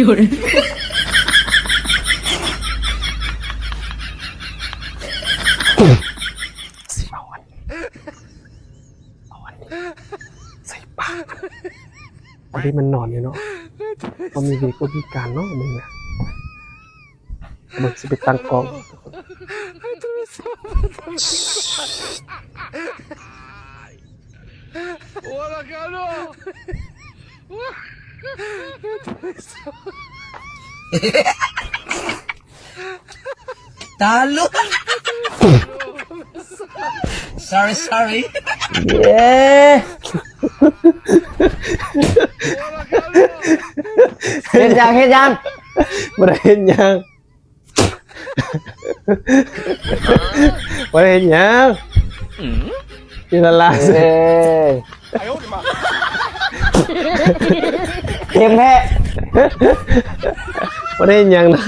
有人。 ຊິເອົາອັນ ເອົາອັນນີ້ໃສ່ປາກມັນ. ອັນນີ້ມັນນອນຢູ່ເນາະ ບໍ່ມີວິກບໍ່ມີການເນາະ ມຶງນະ. ເບິ່ງຊິໄປຕັ້ງກ້ອງ. ຕາລຸກ sorry sorry ເຢ້ ເຮັດຫຍັງ ເຮັດຫຍັງ? ບໍ່ໄດ້ເຮັດຫຍັງ ບໍ່ໄດ້ເຮັດຫຍັງ. ອືມ ອີ່ລະລະ ເອີ ເຕັມແທ້ ບໍ່ໄດ້ເຮັດຫຍັງນະ.